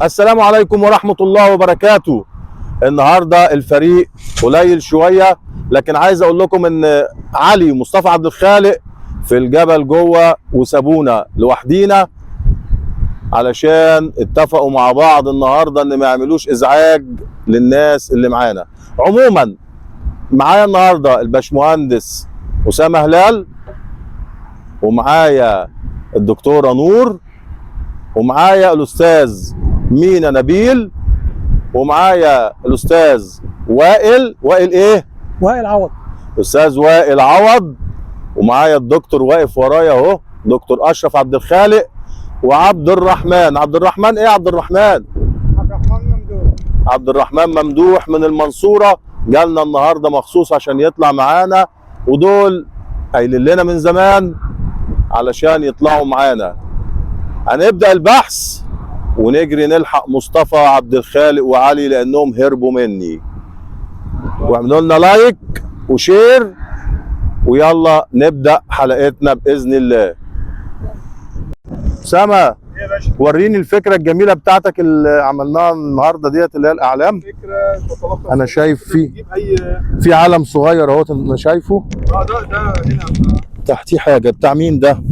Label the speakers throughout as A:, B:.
A: السلام عليكم ورحمة الله وبركاته. النهارده الفريق قليل شوية، لكن عايز اقول لكم ان علي ومصطفى عبد الخالق في الجبل جوه وسابونا لوحدينا، علشان اتفقوا مع بعض النهارده ان ما يعملوش ازعاج للناس اللي معانا. عموما معايا النهارده الباشمهندس اسامة هلال، ومعايا الدكتورة نور، ومعايا الاستاذ مينا نبيل، ومعايا الاستاذ وائل. وائل ايه؟
B: وائل عوض.
A: استاذ وائل عوض. ومعايا الدكتور واقف ورايا اهو، دكتور اشرف عبد الخالق، وعبد الرحمن. عبد الرحمن ايه؟ عبد الرحمن،
B: عبد الرحمن ممدوح.
A: عبد الرحمن ممدوح من المنصورة، جالنا النهارده مخصوص عشان يطلع معانا، ودول قايلين لنا من زمان علشان يطلعوا معانا. هنبدأ البحث ونجري نلحق مصطفى عبد الخالق وعلي لانهم هربوا مني. واعملوا لنا like و share، ويلا نبدأ حلقتنا بإذن الله. سما،
C: ايه يا باشا؟
A: وريني الفكرة الجميلة بتاعتك اللي عملناها النهارده ديت، اللي هي الأعلام.
C: فكرة تتلقى.
A: أنا شايف في
C: تجيب اي
A: في علم صغير اهوت، انا شايفه.
C: ده هنا.
A: تحتيه حاجة بتاع مين ده؟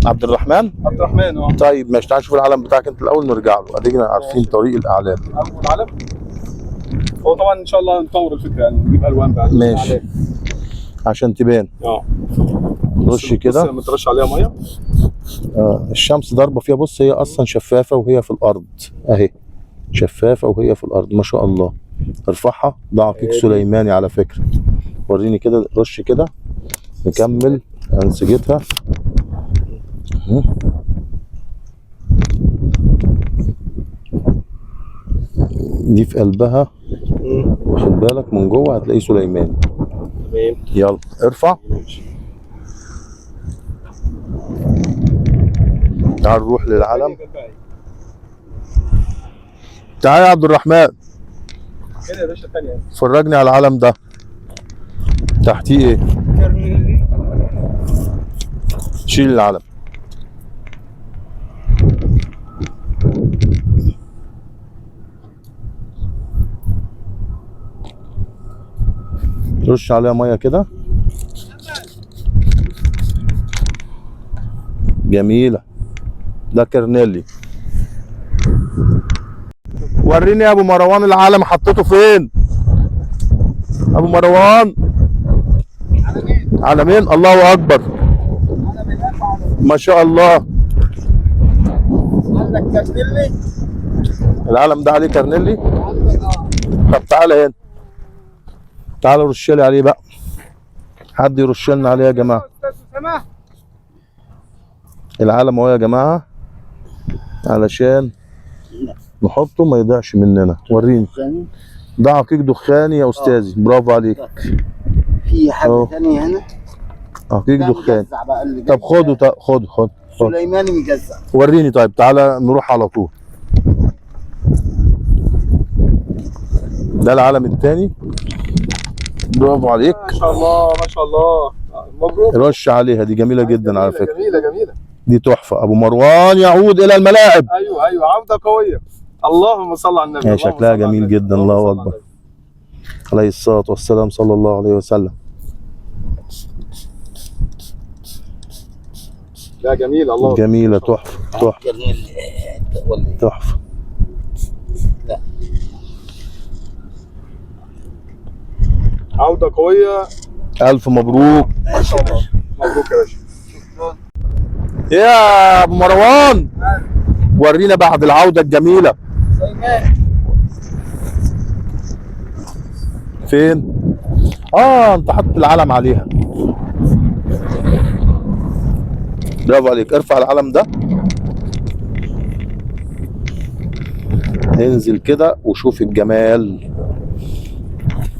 A: عبد الرحمن؟
C: عبد الرحمن.
A: طيب ماشي، تعال نشوف العلم بتاعك انت الاول نرجع له، ادينا عارفين طريق الاعلام.
C: اول علم هو طبعا ان شاء الله نطور الفكرة، يعني نجيب الوان بقى.
A: ماشي. عشان تبان. رش كده.
C: بص لما ترش عليها مية.
A: الشمس ضاربه فيها. بص هي اصلا شفافة وهي في الارض، اهي شفافة وهي في الارض ما شاء الله. ارفعها، ده عقيق سليماني على فكرة. وريني كده، رش كده، نكمل انسجتها. دي في قلبها، واخد بالك، من جوه هتلاقيه سليماني.
C: تمام.
A: يلا ارفع.
C: ماشي.
A: تعال نروح للعلم. تعال يا عبد الرحمن.
C: كده يا باشا ثانية.
A: فرجني على العلم ده، تحتيه ايه؟
B: كرنيلي.
A: شيل العلم. رش عليها مية كده. جميلة، ده كرنيلي. وريني يا ابو مروان العلم حطيته فين؟ ابو مروان، علمين. الله اكبر، ما شاء الله.
B: عندك كرنيلي.
A: العلم ده عليه كرنيلي. طب تعالى هنا، تعالى رش لي عليه بقى. حد يرش لنا عليه يا جماعة.
B: استاذ اسامة،
A: العلم اهو يا جماعة، علشان نحطه ما يضيعش مننا. وريني، ده عقيق دخاني يا استاذي، برافو عليك.
D: في حاجة ثانية هنا،
A: عقيق
D: ده
A: دخاني.
D: مجزع بقى اللي
A: طب
D: جاي.
A: خده، طب خده خده خده.
D: سليماني مجزع.
A: وريني. طيب تعالى نروح على طول. ده العلم الثاني، برافو عليك.
C: ما شاء الله ما شاء الله، مبروك.
A: رش عليها، دي جميلة جدا على فكرة.
C: جميلة جميلة.
A: دي تحفة. ابو مروان يعود الى الملاعب.
C: ايوه ايوه، عوده قوية. اللهم صل على النبي.
A: هي شكلها جميل جدا. الله اكبر، عليه الصلاة والسلام، صلى الله عليه وسلم.
C: لا جميل، الله.
A: جميلة، تحفة تحفة
D: كرنيلي ولا ايه؟
A: تحفة.
D: لا
C: عوده قوية.
A: الف مبروك.
C: ما شاء الله، مبروك يا باشا.
A: يا ابو مروان، ورينا بعد العودة الجميلة. فين؟ انت حاطط العلم عليها. برافو عليك. ارفع العلم ده، انزل كده وشوف الجمال.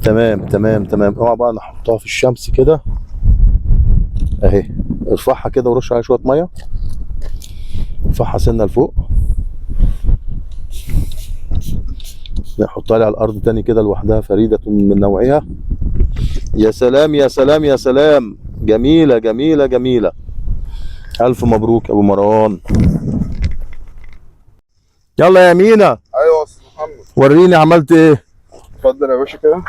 A: تمام تمام تمام. اوعى بقى نحطها في الشمس كده اهي. ارفعها كده ورش عليها شوية مية. ارفعها سنة لفوق، نحطها لي على الارض تاني كده لوحدها، فريدة من نوعها. يا سلام يا سلام يا سلام، جميلة جميلة جميلة. الف مبروك يا ابو مروان. يلا يا مينا.
E: ايوه يا استاذ محمد،
A: وريني عملت ايه.
E: اتفضل يا باشا كده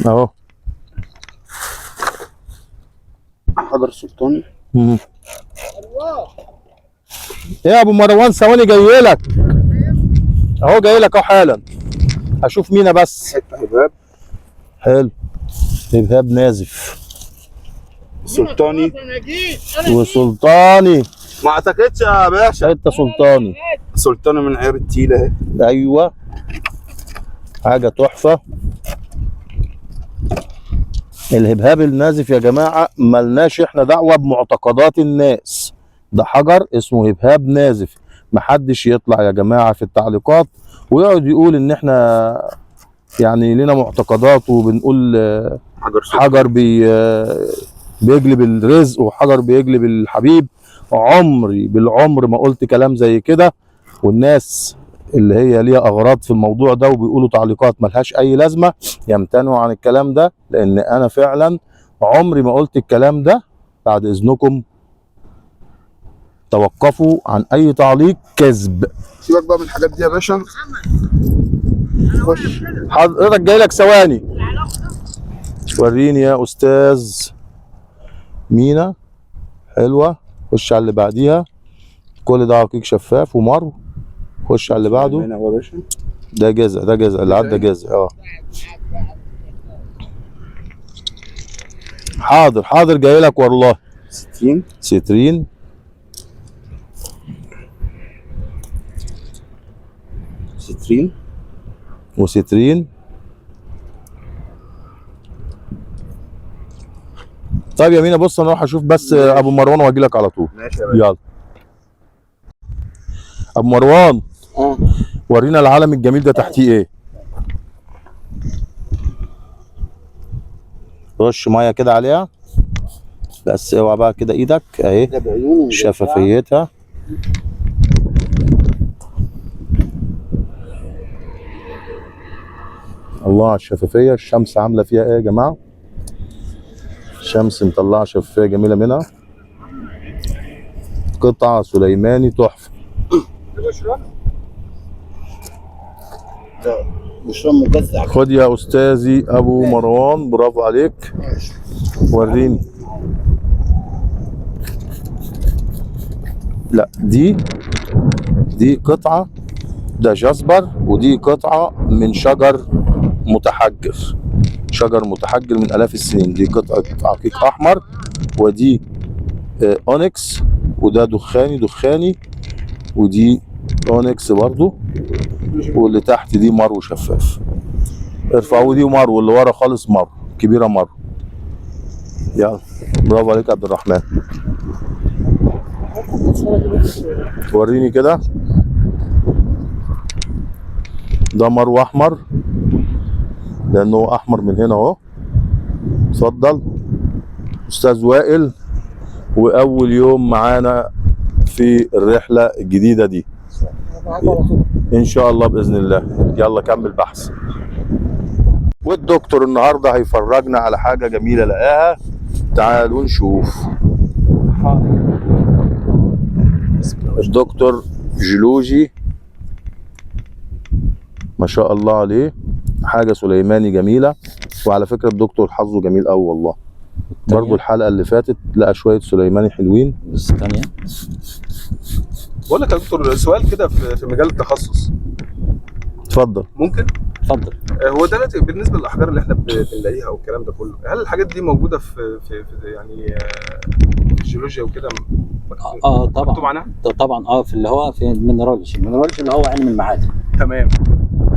A: اهو
D: حجر سلطاني.
A: ايه يا ابو مروان، ثواني جاي لك اهو، جاي لك اهو حالا. اشوف مينا بس.
E: حتة هباب.
A: حلو، هباب نازف
E: سلطاني
A: وسلطاني.
E: ما اعتقدش يا باشا.
A: حتة سلطاني.
E: سلطاني من عيار التيله اهي.
A: ايوه حاجة تحفة. الهبهاب النازف يا جماعة ملناش احنا دعوه بمعتقدات الناس، ده حجر اسمه هبهاب نازف. محدش يطلع يا جماعة في التعليقات ويقعد يقول ان احنا يعني لنا معتقدات وبنقول
E: حجر سلطاني.
A: حجر بيجلب الرزق وحجر بيجلب الحبيب. عمري بالعمر ما قلت كلام زي كده. والناس اللي هي ليها اغراض في الموضوع ده وبيقولوا تعليقات ملهاش اي لازمه يمتنعوا عن الكلام ده، لان انا فعلا عمري ما قلت الكلام ده. بعد اذنكم توقفوا عن اي تعليق كذب.
E: سيبك بقى من الحاجات دي يا باشا. خش
A: حضرتك جاي لك ثواني. وريني يا استاذ مينا. حلوة، خش على اللي بعديها. كل ده عقيق شفاف ومرو. خش على اللي بعده.
E: هنا هو يا باشا.
A: ده جزء، ده جزء اللي عدى جزء. حاضر حاضر جاي لك والله.
E: 60
A: سترين.
E: سترين
A: وسترين. طيب يا مينا بص، انا اروح اشوف بس ابو مروان واجي لك على طول.
E: ماشي يا باشا.
A: يلا ابو مروان. ورينا العالم الجميل ده تحتيه ايه. رش مية كده عليها بس، اوعى بقى كده ايدك اهي
D: ده بعيونه
A: شفافيتها. الله على الشفافية. الشمس عامله فيها ايه يا جماعة؟ الشمس مطلعه شفافية جميلة منها. قطعه سليماني تحفة.
D: ده بشرى مجزع.
A: خد يا استاذي ابو مروان، برافو عليك. وريني. لا دي قطعه، ده جاسبر، ودي قطعه من شجر متحجر، شجر متحجر من الاف السنين. دي قطعه عقيق احمر، ودي اونكس، وده دخاني دخاني، ودي اونكس برضو، واللي تحت دي مرو شفاف. ارفعوا دي مرو، واللي ورا خالص مرو كبيرة مرو. يلا برافو عليك يا عبد الرحمن. وريني كده. ده مرو احمر لانه احمر من هنا اهو. اتفضل استاذ وائل، واول يوم معانا في الرحلة الجديدة دي ان شاء الله باذن الله. يلا كمل بحث. والدكتور النهارده هيفرجنا على حاجة جميلة لقاها، تعالوا نشوف. الدكتور جيولوجي ما شاء الله عليه، حاجة سليماني جميلة. وعلى فكرة الدكتور حظه جميل قوي والله. برضو الحلقة اللي فاتت لقى شوية سليماني حلوين.
F: بس الثانية
C: بقول لك يا دكتور سؤال كده في مجال التخصص.
A: اتفضل.
C: ممكن؟
F: اتفضل.
C: هو دلوقتي بالنسبة للاحجار اللي احنا بنلاقيها والكلام ده كله، هل الحاجات دي موجودة في في, في يعني في الجيولوجيا وكده؟
F: طبعا
C: مكتوب عنها؟
F: طبعا في اللي هو في ال mineralogy. ال mineralogy اللي هو علم المعادن.
C: تمام،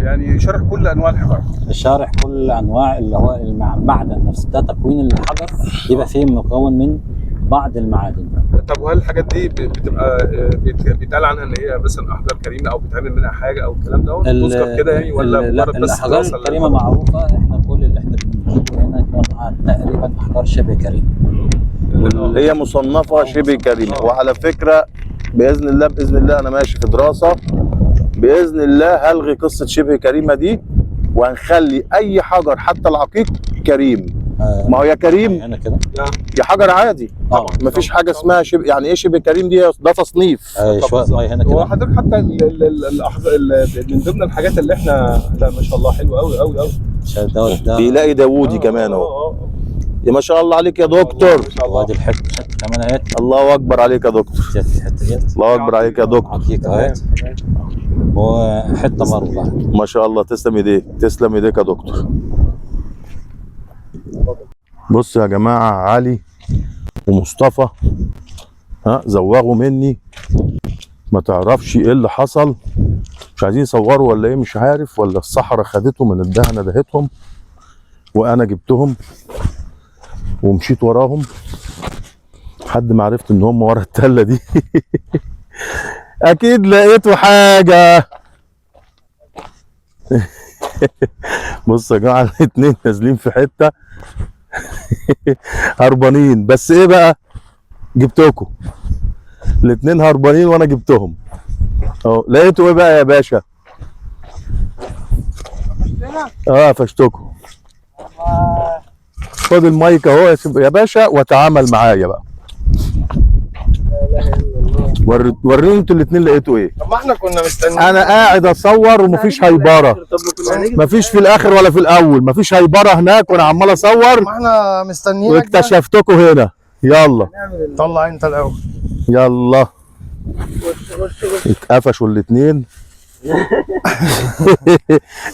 C: يعني شرح كل انواع الحجارة.
F: شارح كل انواع اللي هو المعدن نفسه، ده تكوين الحجر يبقى فيه مكون من بعض المعادن.
C: طب وهل الحاجات دي بتبقى بيتقال عنها ان هي مثلا احجار كريمة او بيتعمل منها حاجة او الكلام ده، تذكر كده يعني، ولا مجرد بس
F: الاحجار
C: دراسة
F: الكريمة معروفة، احنا كل اللي احنا بنجيبه هنا تقريبا احجار شبه كريمة.
A: هي مصنفه شبه كريمة. وعلى فكرة باذن الله باذن الله انا ماشي في دراسة باذن الله هلغي قصة شبه كريمة دي، وهنخلي اي حجر حتى العقيق كريم. ما هو يا كريم
F: هنا كده
A: يا حجر عادي، مفيش حاجة اسمها شبه، يعني ايه شبه كريم دي؟ ده تصنيف.
F: شوية مية هنا كده.
C: وحضرتك حتى من ضمن الحاجات اللي احنا، لا ما شاء الله حلو قوي قوي قوي.
F: ده
A: بيلاقي داوودي كمان اهو. يا ما شاء الله عليك يا دكتور.
C: ما شاء الله.
F: وادي الحتة كمان اهي.
A: الله اكبر عليك يا دكتور.
F: الحتة ديت
A: الله اكبر عليك يا دكتور.
F: عقيق اهي، وحتة برضه.
A: ما شاء الله، تسلم ايديك، تسلم ايديك يا دكتور. بصوا يا جماعة، علي ومصطفى ها زوغوا مني، ما تعرفش ايه اللي حصل، مش عايزين يصوروا ولا ايه مش عارف، ولا الصحراء خدتهم من الدهنه دهتهم، وانا جبتهم ومشيت وراهم لحد ما عرفت ان هم ورا التلة دي. اكيد لقيتوا حاجة. بصوا يا جماعة، الاتنين نازلين في حتة هربانين، بس ايه بقى، جبتكم الاتنين هربانين وانا جبتهم اهو. لقيتوا ايه بقى يا باشا؟ قفشتكم. خد المايك اهو يا باشا وتعامل معايا بقى. وريني انتوا الاتنين لقيتوا ايه.
B: طب ما احنا كنا مستنيين.
A: انا قاعد اصور ومفيش هيبره، مفيش في الاخر ولا في الاول، مفيش هيبره هناك وانا عمال اصور.
B: ما احنا مستنيينك.
A: واكتشفتكم هنا. يلا
B: طلع انت الاول.
A: يلا. اتقفشوا الاتنين.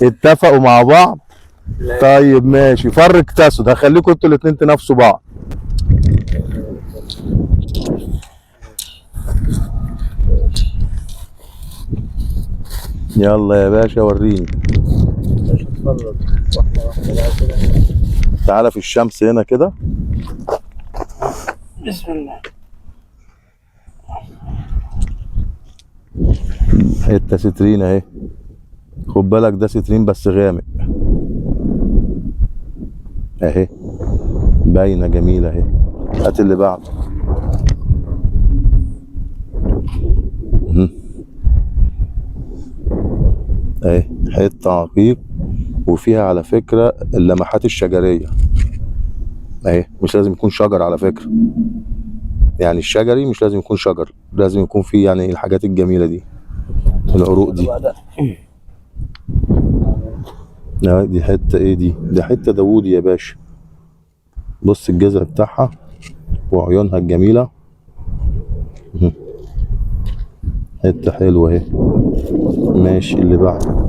A: اتفقوا مع بعض. طيب ماشي، فرق تسد، هخليكم انتوا الاتنين تنافسوا بعض. يلا يا باشا وريني. تعالى في الشمس هنا كده.
B: بسم الله.
A: حتة سترين اهي، خد بالك ده سترين بس غامق اهي، باينة جميلة اهي. هات اللي بعده. اهي حتة عقيق، وفيها على فكرة اللمحات الشجريه اهي. مش لازم يكون شجر على فكرة، يعني الشجري مش لازم يكون شجر، لازم يكون فيه يعني الحاجات الجميلة دي، العروق دي. لا دي حتة ايه دي؟ دي حتة داوودي يا باشا. بص الجذع بتاعها وعيونها الجميلة، حتة حلوة اهي. ماشي اللي بعده.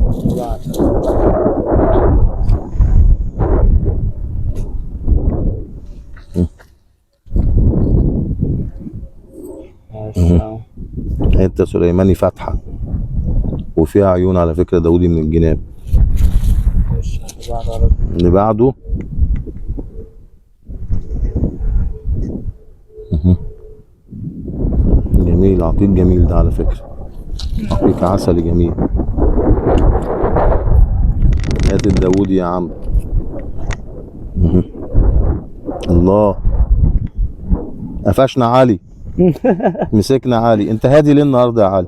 A: حتة سليماني فاتحة وفيها عيون على فكرة داوودي من الجناب. اللي بعده جميل، عقيق جميل ده على فكرة، عقيق عسلي جميل. هات الداوودي يا عم. الله، قفشنا علي. مسكنا علي. انت هادي ليه النهارده يا علي؟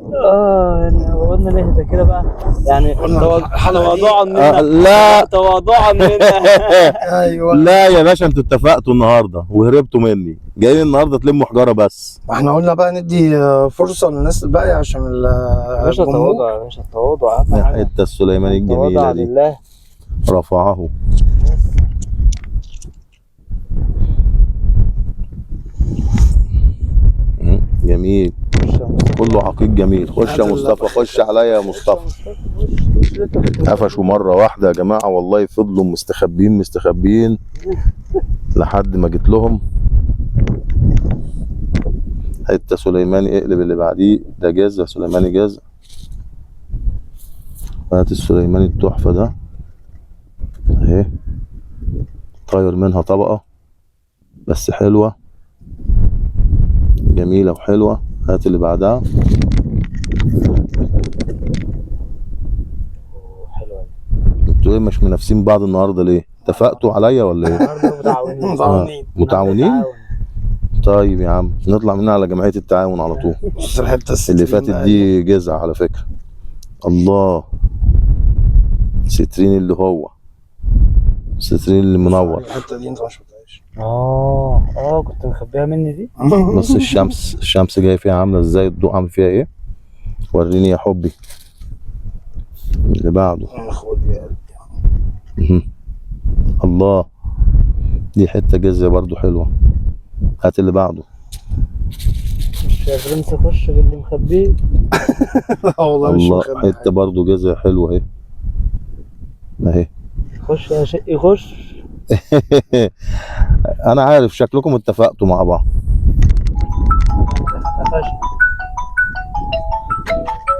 G: يعني قلنا نهدى كده بقى، يعني تواضعا منا.
A: لا
G: تواضعا منا.
B: ايوه.
A: لا يا باشا، انتوا اتفقتوا النهارده وهربتوا مني، جايين النهارده تلموا حجارة بس.
B: ما احنا قلنا بقى ندي فرصة للناس الباقية عشان
G: يا باشا التواضع، يا باشا التواضع اهم حاجة.
A: الحتة السليماني الجميلة دي
G: لله
A: رفعه. جميل، كله عقيق جميل. خش يا مصطفى، خش عليا يا مصطفى. قفشوا مرة واحدة يا جماعة، والله فضلوا مستخبيين مستخبيين لحد ما جيت لهم. حتة سليماني، اقلب اللي بعديه، ده جزع سليماني، جزع. هات السليماني التحفة ده اهي، طاير منها طبقه بس حلوة، جميلة وحلوه. هات اللي بعدها.
G: حلوة.
A: انتوا ايه مش منافسين بعض النهارده ليه؟ اتفقتوا عليا ولا ايه؟
G: متعاونين.
B: متعاونين.
A: متعاونين؟ طيب يا عم نطلع منها على جمعية التعاون على طول.
B: بص الحتة
A: اللي فاتت دي جزع على فكرة. الله، سترين اللي هو السترين اللي منور.
B: الحتة دي انت ما شفتهاش.
G: اه كنت مخبيها مني دي.
A: بص الشمس جاية فيها عامله ازاي، الضوء عامل فيها ايه. وريني يا حبي اللي بعده.
B: خد يا قلبي.
A: الله، دي حتة جزيه برضو حلوة. هات اللي بعده.
G: مش يا برنس، اخش باللي مخبيه.
B: لا والله مش
A: الله،
B: مخبي.
A: حتة برضو جزيه حلوة اهي اهي.
G: خش يا شقي خش.
A: انا عارف شكلكم اتفقتوا مع بعض.
G: قفش.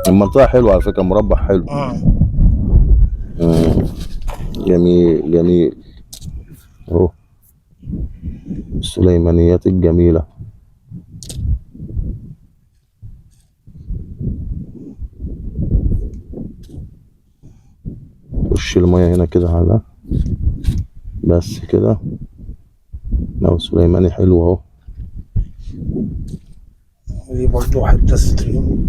A: المنطقة حلوة على فكرة، مربع حلو. جميل جميل اهو السليمانيات الجميلة. رش المية هنا كده على بس كده. لو سليماني حلو اهو.
B: دي برضو حتة سترين.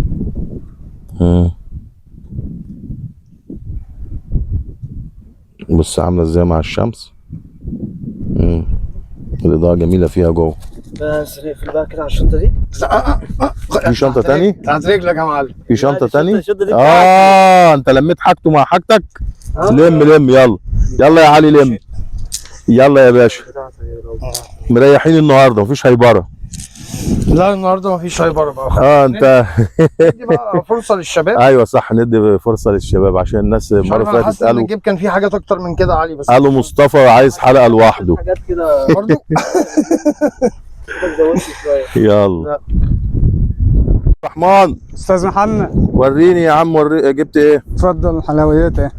A: بص عاملة ازاي مع الشمس. الإضاءة جميلة فيها جوه.
G: بس نقفل بقى كده على الشنطة دي.
A: في شنطة تاني؟
B: بتاعت رجلك يا معلم.
A: في شنطة تاني؟
G: الشنطة دي
A: انت لميت حاجته مع حاجتك؟ لم لم يلا يلا يا علي لم يلا يا باشا. مريحين النهارده، مفيش هيبره.
B: لا النهارده مفيش هيبره بقى.
A: انت
B: ندي بقى فرصة للشباب.
A: ايوه صح، ندي فرصة للشباب عشان الناس المرة اللي فاتت
B: حاسس ان
A: قالوا
B: الجيب كان فيه حاجات اكتر من كده يا علي، بس
A: قالوا مصطفى عايز حلقة لوحده
G: حاجات كده
B: برضه.
G: زودت شوية.
A: يلا رحمن.
H: استاذ محمد
A: وريني يا عم، جبت ايه؟
H: اتفضل حلويات ايه.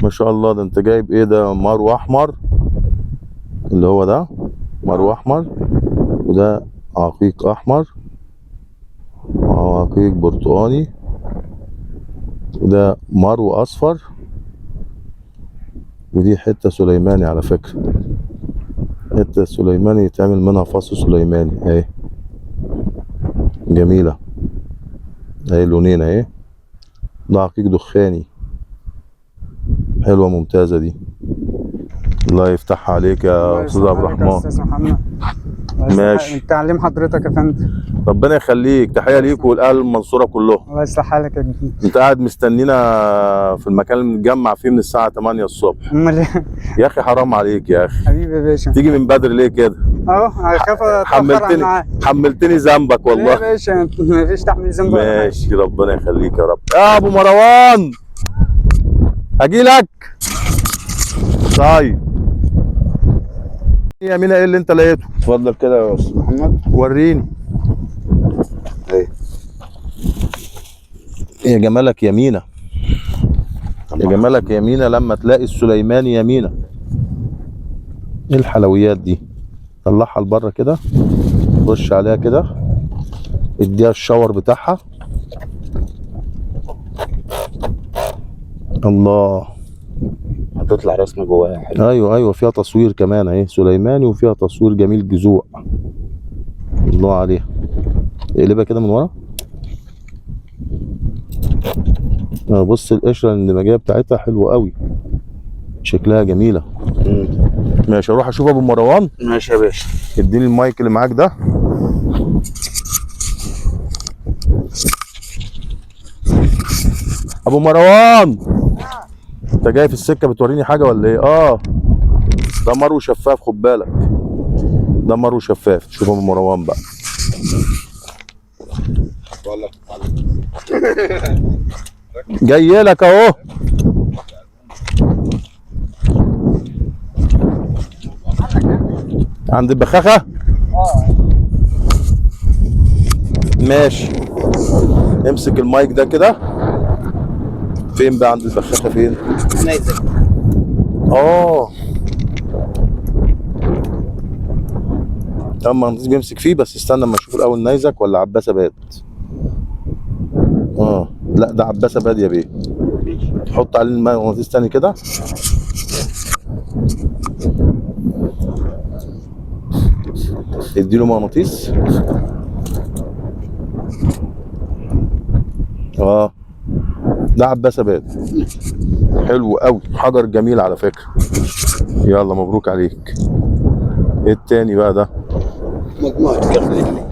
A: ما شاء الله، ده انت جايب ايه ده؟ مرو احمر اللي هو ده مرو احمر، وده عقيق احمر وعقيق برتقاني، وده مرو اصفر، ودي حتة سليماني على فكرة. حتة سليماني يتعمل منها فص سليماني اهي، جميلة اهي، لونين اهي. ده عقيق دخاني، حلوة ممتازة دي. الله يفتحها عليك يا استاذ عبد الرحمن.
H: استاذ محمد
A: ماشي.
H: تعليم حضرتك يا فندم.
A: ربنا يخليك، تحية ليك والاهل المنصورة كلهم.
H: الله يصلح حالك يا كبير.
A: انت قاعد مستنينا في المكان اللي بنتجمع فيه من الساعة 8 الصبح.
H: امال ايه؟
A: يا اخي حرام عليك يا اخي.
H: حبيبي يا باشا.
A: تيجي من بدري ليه كده؟
H: اهو هخاف اتاخر معاك.
A: حملتني ذنبك والله.
H: يا باشا مفيش تحميل ذنب.
A: ماشي ربنا يخليك يا رب. يا ابو مروان اجي لك. طيب يا مينا، ايه اللي انت لقيته؟
E: اتفضل كده يا استاذ محمد.
A: وريني.
E: ايه
A: يا جمالك يا مينا، يا جمالك يا مينا لما تلاقي السليماني يا مينا. ايه الحلويات دي؟ طلعها لبره كده، رش عليها كده، اديها الشاور بتاعها. الله،
E: هتطلع رسمه جواها حلو.
A: ايوه ايوه، فيها تصوير كمان اهي سليماني، وفيها تصوير جميل جذوع. الله عليها. اقلبها كده من ورا. بص القشرة الاندماجيه بتاعتها حلوة قوي، شكلها جميلة. ماشي، اروح اشوف ابو مروان.
E: ماشي يا باشا.
A: اديني المايك اللي معاك ده. ابو مروان، انت جاي في السكة بتوريني حاجة ولا ايه؟ ده مرو شفاف، خد بالك، ده مرو شفاف. شوف ابو مروان بقى. جاي لك اهو. عند البخاخه؟ ماشي، امسك المايك ده كده. فين بقى عند البخاخه؟ فين؟
G: نيزك.
A: اما بيمسك فيه، بس استنى اما اشوف الاول نيزك ولا عباسه باد. لا ده عباسه باد يا بيه. حط عليه المغناطيس تاني كده. اديله مغناطيس. ده عباس اباد. حلو قوي، حجر جميل على فكرة. يلا مبروك عليك. ايه التاني بقى ده؟
D: مجموعة كرنيلي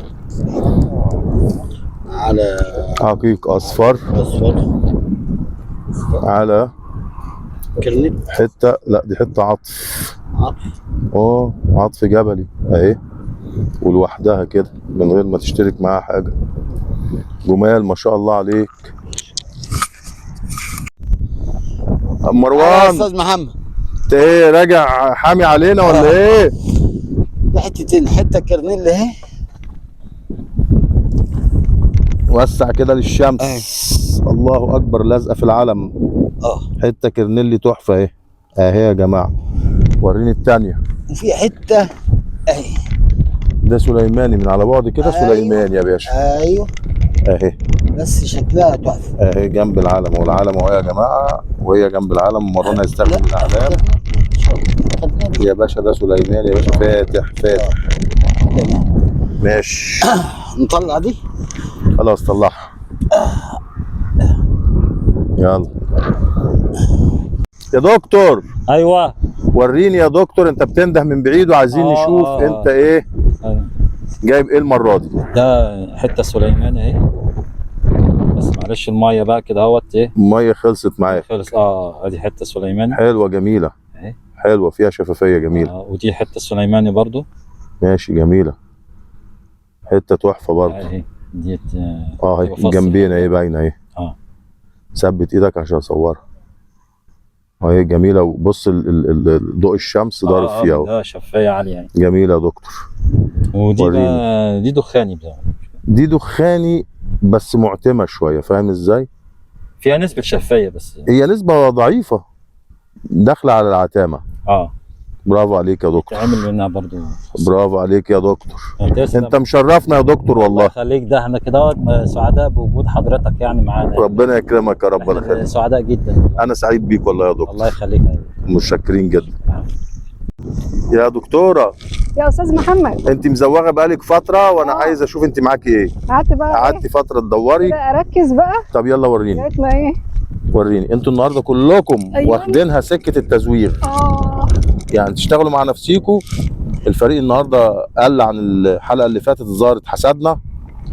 D: على
A: عقيق اصفر
D: اصفر
A: على
D: كرنيل
A: حتة، لا دي حتة عطف.
D: عطف.
A: اه عطف جبلي اهي، ولوحدها كده من غير ما تشترك معاها حاجة. جمال ما شاء الله عليك. مروان
D: استاذ محمد،
A: انت ايه راجع حامي علينا ولا ايه؟
D: في حتتين، حتة كرنيل اهي.
A: وسع كده للشمس. الله اكبر، لازقه في العلم. حتة كرنيلي تحفة اهي اهي يا جماعة. وريني الثانية.
D: وفي حتة اهي.
A: ده سليماني من على بعد كده.
D: أيوة.
A: سليمان يا باشا.
D: ايوه
A: اهي،
D: بس شكلها تحفة
A: اهي جنب العلم، والعلم اهو يا جماعة، وهي جنب العلم. مروان هيستخدم الاعلام يا باشا. ده سليمان يا باشا، فاتح فاتح.
D: تمام
A: ماشي.
D: نطلع دي
A: خلاص طلعها. يلا يا دكتور.
F: ايوه
A: وريني يا دكتور، انت بتنده من بعيد وعايزين نشوف انت ايه جايب ايه المرة دي.
F: ده حتة سليمان اهي، بس معلش المية بقى كده اهوت. ايه
A: المية خلصت معاك؟
F: خلص. ادي حتة سليماني
A: حلوة جميلة.
F: اهي
A: حلوة فيها شفافية جميلة.
F: ودي حتة سليماني برضو.
A: ماشي جميلة، حتة تحفة برضو
F: اهي ديت.
A: اهي جنبينا اهي باينة اهي. ثبت ايدك عشان اصورها. اهي جميلة، وبص ضوء الشمس ضارب فيها اهو.
F: ده شفافية عالية يعني.
A: جميلة يا دكتور.
F: ودي بقى دي دخاني بقى.
A: دي دخاني بس معتمه شوية، فاهم ازاي؟
F: فيها نسبه شفافية بس
A: هي نسبه ضعيفة داخله على العتامه. برافو عليك يا دكتور.
F: تعمل منها برضو.
A: برافو عليك يا دكتور. انت مشرفنا يا دكتور والله.
F: الله يخليك. ده احنا كده سعداء بوجود حضرتك يعني معانا.
A: ربنا يكرمك يا رب. انا
F: سعداء جدا.
A: انا سعيد بيك والله يا دكتور.
F: الله يخليك.
A: متشكرين جدا يا دكتورة.
I: يا استاذ محمد،
A: انت مزوغه بقالك فترة وانا عايز اشوف انت معاكي ايه.
I: قعدت بقى،
A: قعدتي فترة تدوري.
I: اركز بقى.
A: طب يلا وريني.
I: لغاية ما ايه،
A: وريني. انتوا النهارده كلكم
I: أيوة.
A: واخدينها سكة التزويغ. يعني تشتغلوا مع نفسيكوا. الفريق النهارده قل عن الحلقة اللي فاتت، ظهرت حسدنا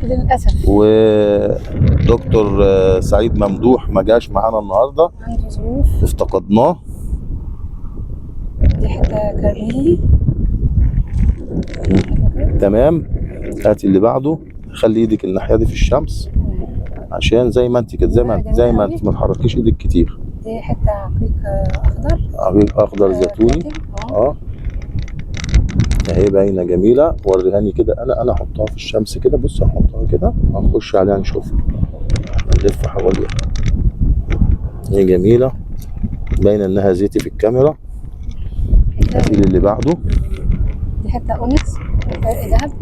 I: للاسف.
A: ودكتور سعيد ممدوح ما جاش معانا النهارده،
I: عنده ظروف،
A: افتقدناه.
I: دي حتة كرنيلي.
A: تمام، هاتي اللي بعده. خلي ايدك الناحية دي في الشمس عشان زي ما انت كده، زي ما انت، زي ما انت، ما تحركيش ايدك كتير.
I: دي حتة عقيق اخضر.
A: عقيق اخضر زيتوني. اهي باينة جميلة. وريهاني كده. انا احطها في الشمس كده. بص هحطها كده، هنخش عليها نشوفها، نلف حواليها. هي جميلة باينة انها زيتي في الكاميرا. هاتي اللي بعده.
I: دي حتة onyx عرق ذهب.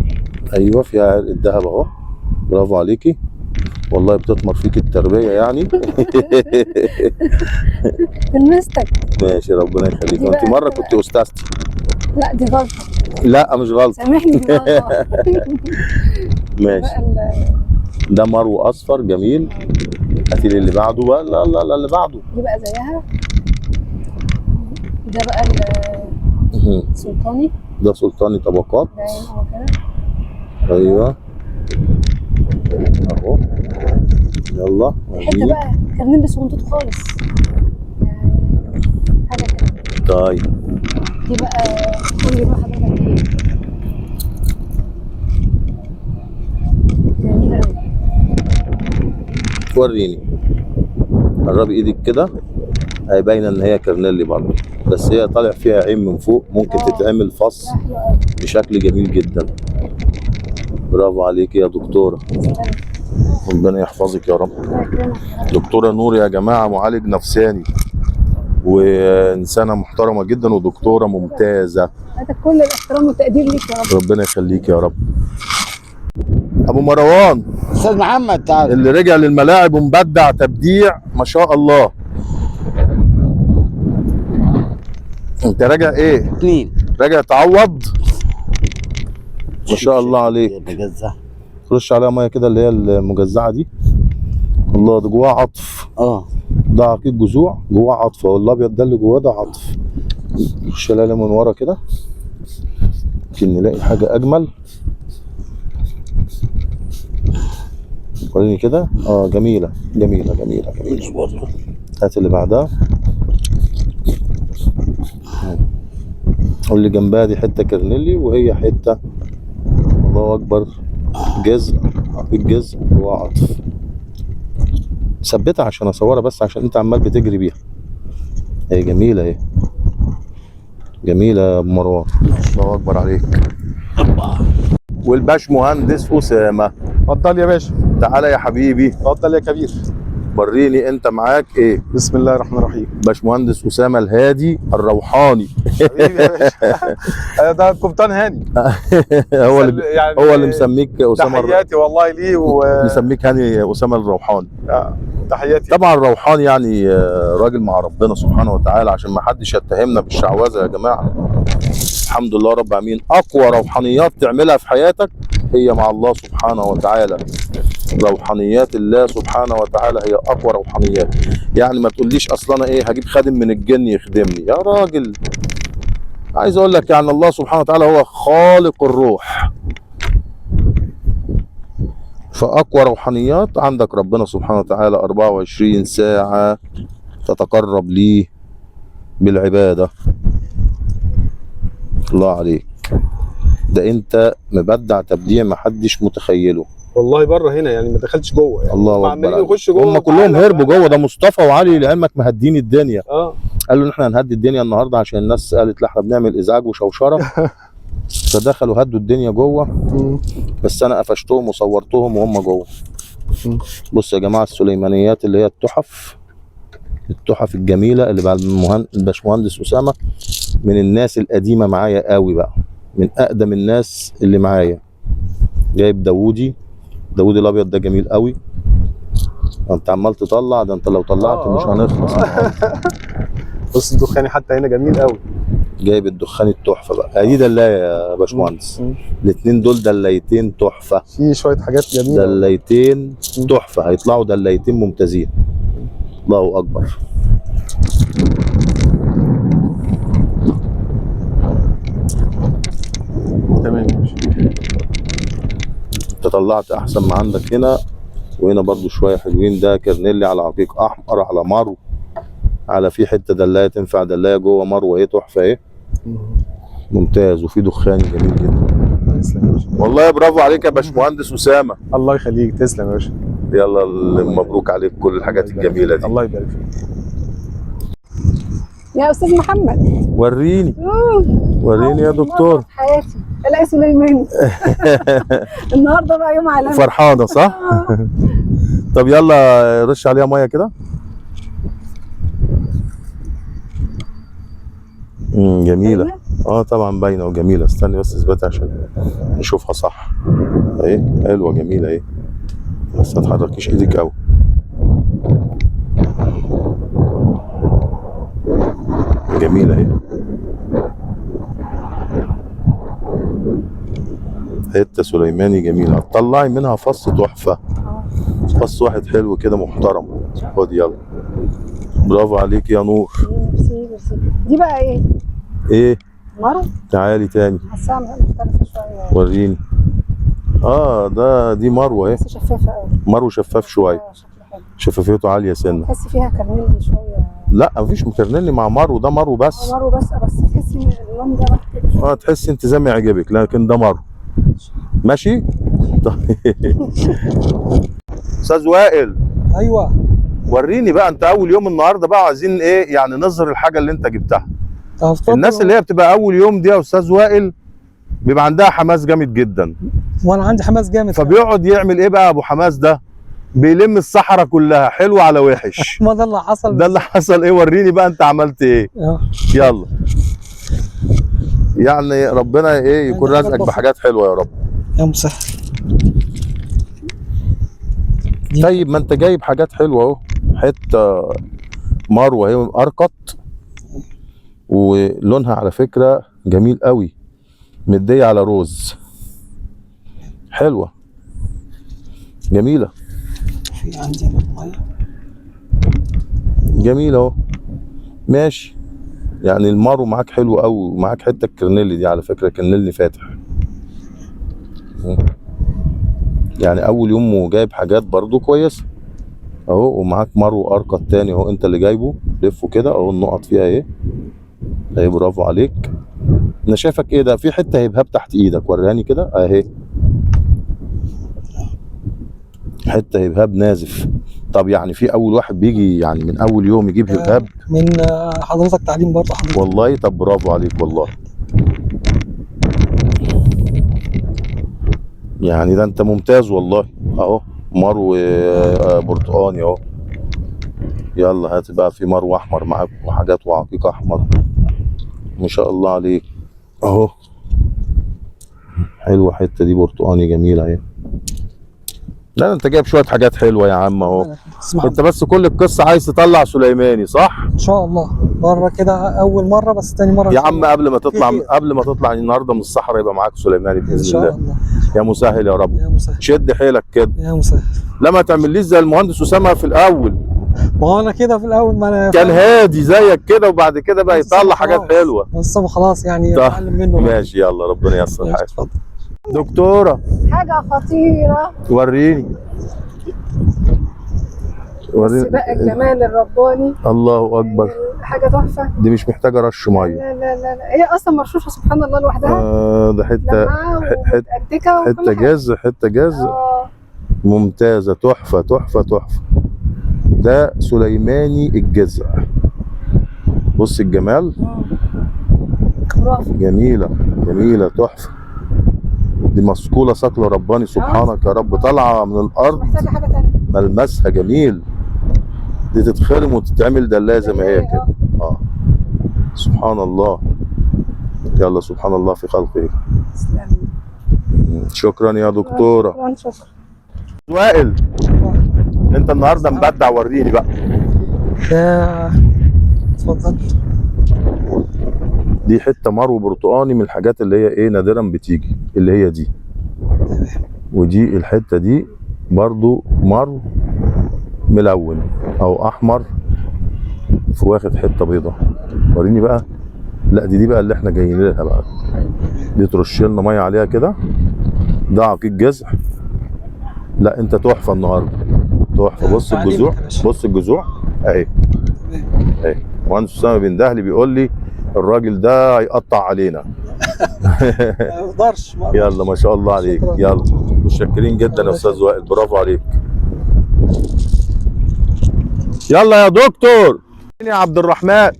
A: ايوه فيها عرق الذهب اهو. برافو عليكي والله، بتطمر فيك التربية يعني.
I: تلمستك.
A: ماشي ربنا يخليك. انت مرة كنت استاذتي.
I: لا دي غلطه.
A: لا مش غلطه،
I: سامحني دي غلطه.
A: ماشي. ده مرو اصفر جميل. هاتي لي اللي بعده بقى. لا لا لا اللي بعده.
I: دي بقى زيها. ده بقى السلطاني.
A: ده سلطاني طبقات.
I: باين اهو كده.
A: ايوه اهو. يلا
I: حتة بقى كرنيل صغنطوط خالص يعني، حاجة كده.
A: طيب
I: دي بقى قول لي بقى حضرتك ايه. جميلة قوي.
A: وريني، قربي ايدك كده. هي باينة ان هي كرنيلي برضه، بس هي طالع فيها عين من فوق، ممكن تتعمل فص بشكل جميل جدا. برافو عليك يا دكتورة، ربنا يحفظك يا رب. دكتورة نور يا جماعة معالج نفساني وانسانه محترمه جدا ودكتوره ممتازة.
I: كل الاحترام والتقدير ليك يا رب.
A: ربنا يخليك يا رب. ابو مروان،
D: استاذ محمد تعال،
A: اللي رجع للملاعب ومبدع تبديع ما شاء الله. انت راجع ايه؟
D: 2.
A: راجع تعوض ما شاء الله عليك.
D: مجزعه،
A: رش عليها مية كده اللي هي المجزعه دي. الله، ده جواها عطف. ده عقيق جذوع جواه عطف، والابيض ده اللي جواه ده عطف. الشلالة من ورا كده يمكن نلاقي حاجة اجمل. وريني كده. جميلة جميلة جميلة جميلة. هات اللي بعدها. واللي جنبها دي حتة كرنيلي، وهي حتة الله اكبر جزء عقيق جزء جواه عطف. ثبتها عشان اصورها بس، عشان انت عمال بتجري بيها. هي جميلة اهي، جميلة يا ابو مروان، الله اكبر عليك. والباش مهندس اسامة،
C: اتفضل يا باشا.
A: تعالى يا حبيبي.
C: اتفضل يا كبير.
A: وريني انت معاك ايه.
C: بسم الله الرحمن الرحيم.
A: باش مهندس اسامة الهادي الروحاني.
C: حبيبي يا باشا. ده القبطان هاني.
A: هو اللي
C: يعني
A: هو اللي مسميك اسامة
C: تحياتي والله ليه
A: مسميك هاني اسامة الروحاني.
C: تحياتي.
A: طبعا الروحاني يعني راجل مع ربنا سبحانه وتعالى، عشان ما حدش يتهمنا بالشعوذه يا جماعة. الحمد لله رب العالمين. اقوى روحانيات تعملها في حياتك هي مع الله سبحانه وتعالى. روحانيات الله سبحانه وتعالى هي اقوى روحانيات. يعني ما تقوليش اصلا انا ايه هجيب خادم من الجن يخدمني يا راجل. عايز اقول لك يعني الله سبحانه وتعالى هو خالق الروح، فاقوى روحانيات عندك ربنا سبحانه وتعالى 24 ساعة تتقرب ليه بالعبادة. الله عليك، ده انت مبدع تبديع ما حدش متخيله
C: والله. بره هنا يعني ما دخلتش جوه يعني.
A: الله
C: هم
A: اكبر
C: عمالين
A: عليك.
C: يخشوا جوه.
A: هم كلهم هربوا جوه. ده مصطفى وعلي لعلمك مهدين الدنيا. قالوا ان احنا هنهدي الدنيا النهارده عشان الناس قالت لا احنا بنعمل ازعاج وشوشره. فدخلوا هدوا الدنيا جوه، بس انا قفشتهم وصورتهم وهم جوه. بص يا جماعة السليمانيات اللي هي التحف، التحف الجميلة اللي بعد الباشمهندس اسامة، من الناس القديمة معايا قوي بقى، من اقدم الناس اللي معايا. جايب داوودي، داوودي الابيض ده جميل قوي. انت عمال تطلع ده، انت لو طلعت مش هنخلص.
C: بص الدخاني حتى هنا جميل قوي.
A: جايب الدخان التحفة بقى. دي دلايه يا باشمهندس، الاثنين دول دلايتين تحفة،
C: في شوية حاجات جميلة،
A: دلايتين تحفة، هيطلعوا دلايتين ممتازين. الله اكبر.
C: تمام.
A: انت طلعت احسن ما عندك هنا، وهنا برضو شوية حلوين. ده كرنيلي على عقيق احمر على مرو، على في حتة دلايه تنفع دلايه جوه مرو اهي تحفة اهي، ممتاز. وفي دخان جميل جدا.
C: تسلم يا باشا
A: والله برافو عليك يا باشمهندس اسامة.
C: الله يخليك، تسلم يا باشا.
A: يلا مبروك عليك كل الحاجات الجميلة دي.
C: الله يبارك فيك
I: يا استاذ محمد.
A: وريني وريني يا دكتور.
I: في حياتي الاقي سليماني. النهارده بقى يوم عالمي.
A: فرحانة صح؟ طب يلا رش عليها مية كده. جميلة. طبعا باينة وجميلة. استني بس اثبتها عشان نشوفها صح. اهي حلوة جميلة اهي، بس ما تحركيش ايدك قوي. جميلة اهي، حتة سليماني جميلة. هتطلعي منها فص تحفة، فص واحد حلو كده محترم. خد يلا، برافو عليك يا نور.
I: ميرسي ميرسي. دي بقى ايه؟
A: ايه؟
I: مرو.
A: تعالي تاني.
I: حاساها مختلفة شوية.
A: وريني. ده دي مروه اهي.
I: بس شفافة قوي.
A: مرو شفاف شوية.
I: شكله حلو.
A: شفافيته عالية سنة.
I: تحسي فيها كرنيلي شوية.
A: لا مفيش كرنيلي مع مرو، ده مرو بس.
I: مرو بس، بس تحسي ان اللون ده راح كده.
A: تحسي انت زي ما يعجبك، لكن ده مرو. ماشي؟ طيب. استاذ وائل.
H: ايوه.
A: وريني بقى، انت اول يوم النهارده بقى عايزين ايه يعني نظهر الحاجة اللي انت جبتها. الناس اللي هي بتبقى اول يوم دي يا استاذ وائل بيبقى عندها حماس جامد جدا.
H: وانا عندي حماس جامد.
A: فبيقعد يعمل ايه بقى ابو حماس ده؟ بيلم الصحراء كلها، حلو على وحش.
H: ما ده اللي حصل.
A: ده اللي حصل. ايه وريني بقى انت عملت ايه؟ يلا يعني ربنا ايه يكون رزقك بحاجات حلوة يا رب.
H: يا مسهل.
A: طيب ما انت جايب حاجات حلوة اهو، حتة مروه اهي ارقط، ولونها على فكرة جميل قوي، مديه على روز، حلوة جميلة.
H: في عندي مية.
A: جميل اهو، ماشي. يعني المارو معاك حلو قوي، ومعاك حتة الكرنيلي دي على فكرة، كرنيلي فاتح. يعني اول يوم وجايب حاجات برضو كويسة اهو. ومعاك مارو ارقى التاني اهو، انت اللي جايبه، لفه كده اهو، النقط فيها ايه اهي. برافو عليك. انا شايفك ايه ده، في حتة هبهاب تحت ايدك، وريهاني كده اهي، حتة هبهاب نازف. طب يعني في اول واحد بيجي يعني من اول يوم يجيب هبهاب؟
H: من حضرتك تعليم برضه حضرتك.
A: والله طب برافو عليك والله. يعني ده انت ممتاز والله اهو. مرو برتقاني اهو. يلا هات بقى في مرو احمر معاك وحاجات وعقيق احمر، ما شاء الله عليك اهو. حلوة الحتة دي، برتقاني جميلة اهي. لا انت جايب شوية حاجات حلوة يا عم اهو. انت بس كل القصة عايز تطلع سليماني صح؟
H: ان شاء الله مرة كده، اول مرة بس تاني مرة
A: يا عم قبل ما تطلع النهارده من الصحراء يبقى معاك سليماني باذن الله. ان شاء الله يا مسهل يا رب.
H: يا مسهل،
A: شد حيلك كده
H: يا مسهل.
A: لا ما تعمليش زي المهندس اسامة في الاول.
H: ما هو انا كده في الاول، ما انا
A: كان هادي زيك كده، وبعد كده بقى يطلع حاجات حلوة.
H: بس خلاص يعني اتعلم منه.
A: ماشي يلا ربنا ييسر الحال. اتفضل دكتورة.
I: حاجة خطيرة،
A: وريني
I: وريني بقى الجمال الرباني.
A: الله اكبر،
I: حاجة تحفة.
A: دي مش محتاجه رش مية.
I: لا لا لا لا، هي اصلا مرشوشه سبحان الله لوحدها.
A: ده حتة حتة جاز، حتة جاز ممتازة، تحفة تحفة تحفة. ده سليماني الجزع. بص الجمال، جميلة جميلة تحفة. دي مسكوله صقل رباني سبحانك يا رب، طالعه من الارض،
I: محتاجه حاجة ثانية،
A: ملمسها جميل. دي تتخرم وتتعمل دلايه زي ما هي كده. سبحان الله. يلا سبحان الله في خلقه. شكرا يا دكتورة.
I: شكرا.
A: وائل انت النهارده مبدع، وريني بقى.
H: اتفضل.
A: دي حتة مرو برتقاني من الحاجات اللي هي ايه نادرا بتيجي، اللي هي دي. ودي الحتة دي برضو مرو ملون او احمر، في واخد حتة بيضة. وريني بقى. لا دي بقى اللي احنا جايين لها بقى، دي ترش لنا مية عليها كده. ده عقيق جزع. لا انت تحفة النهارده، تحفة. بص الجذوع، بص الجذوع اهي اهي. مهندس اسامة بن دهلي بيقول لي الراجل ده هيقطع علينا.
H: ما اقدرش.
A: يلا ما شاء الله عليك. يلا متشكرين جدا يا استاذ وائل، برافو عليك. يلا يا دكتور. يا عبد الرحمن.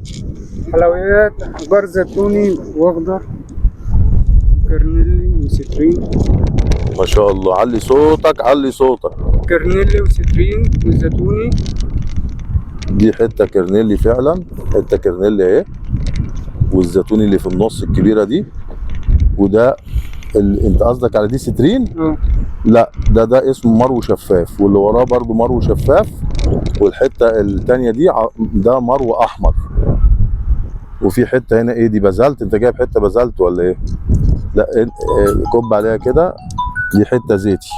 J: حلويات احجار زيتوني واخضر كرنيلي وسترين.
A: ما شاء الله، علي صوتك علي صوتك.
J: كرنيلي وسترين وزيتوني.
A: دي حتة كرنيلي فعلا، حتة كرنيلي اهي، والزيتوني اللي في النص الكبيرة دي. وده انت قصدك على دي سترين؟ لا ده اسمه مرو شفاف، واللي وراه برضو مرو شفاف، والحتة الثانية دي ده مرو احمر. وفي حتة هنا ايه دي؟ بازلت. انت جايب حتة بازلت ولا ايه؟ لا كب عليها كده. دي حتة زيتي،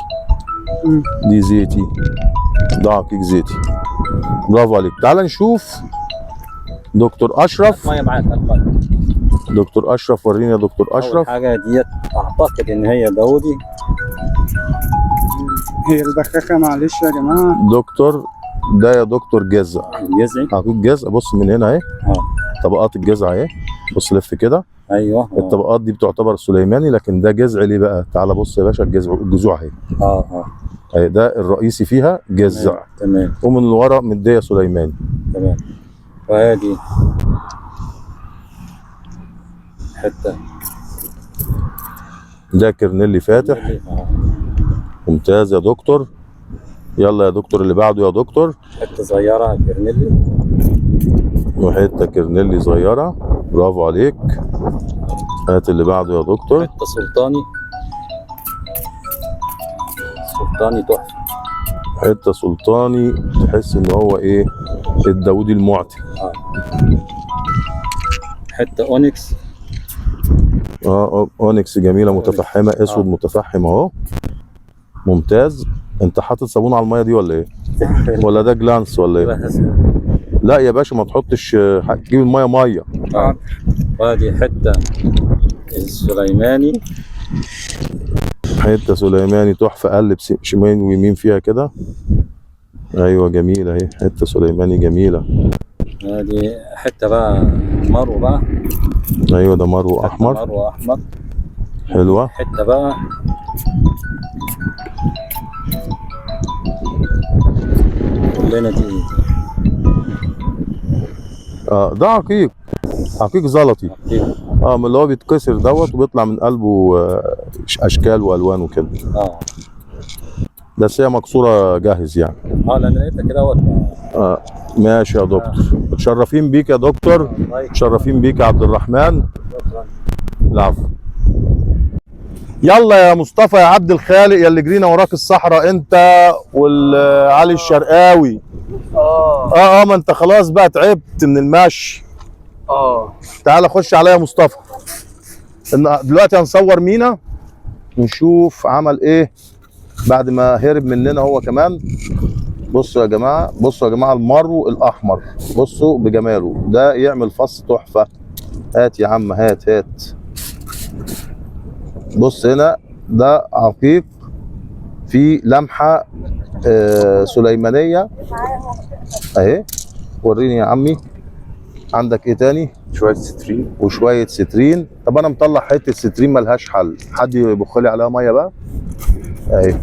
A: دي زيتي، ده عقيق زيتي. برافو عليك. تعال نشوف دكتور اشرف.
F: مية معاك.
A: دكتور اشرف وريني يا دكتور اشرف.
F: اول حاجة ديت اعتقد ان هي داودي.
J: هي البخاخه معلش يا جماعة.
A: دكتور ده يا دكتور جزع.
F: جزعي
A: عقيق جزع. بص من هنا اهي، طبقات الجزع اهي. بص لف كده.
F: ايوه
A: الطبقات دي بتعتبر سليماني، لكن ده جزع ليه بقى؟ تعال بص يا باشا، الجزع الجذوع اهي. اهي ده الرئيسي فيها جزع.
F: تمام.
A: ومن ورا مديه سليماني.
F: تمام. وادي حتة
A: ده كرنيلي فاتح. ممتاز يا دكتور. يلا يا دكتور اللي بعده يا دكتور.
F: حتة صغيرة كرنيلي،
A: وحتة كرنيلي صغيرة. برافو عليك. هات اللي بعده يا دكتور.
F: حتة سلطاني، سلطاني تحفة.
A: حتة سلطاني، تحس ان هو ايه، الداودي المعتي.
F: حتة اونكس.
A: اونكس جميلة متفحمه، اسود متفحم اهو. ممتاز. انت حاطط صابون على المية دي ولا ايه؟ ولا ده جلانس ولا ايه؟ لا يا باشا ما تحطش، تجيب المية مية.
F: وادي حتة السليماني،
A: حتة سليماني تحفة، قلب شمال ويمين فيها كده. ايوه جميلة اهي، حتة سليماني جميلة.
F: ادي حتة بقى مرو بقى.
A: ايوه ده مرو احمر.
F: مرو احمر
A: حلوة.
F: حتة بقى كلنا دي.
A: ده عقيق، عقيق زلطي. من اللي هو بيتكسر دوت وبيطلع من قلبه اشكال والوان وكده. بس هي مكسورة جاهز يعني.
F: لان لقيتها كده اهوت.
A: ماشي يا دكتور، متشرفين بيك يا دكتور. متشرفين بيك يا عبد الرحمن. العفو. يلا يا مصطفى يا عبد الخالق يا اللي جرينا وراك الصحراء انت والعلي الشرقاوي. ما انت خلاص بقى تعبت من المشي. تعال خش عليا يا مصطفى. دلوقتي هنصور مينا ونشوف عمل ايه بعد ما هرب مننا هو كمان. بصوا يا جماعة، بصوا يا جماعة المرو الاحمر، بصوا بجماله ده يعمل فص تحفة. هات يا عم، هات هات. بص هنا ده عقيق في لمحه سليمانيه اهي. وريني يا عمي عندك ايه تاني؟
E: شوية سترين
A: وشوية سترين. طب انا مطلع حتة سترين ملهاش حل، حد يبخ لي عليها مية بقى اهي.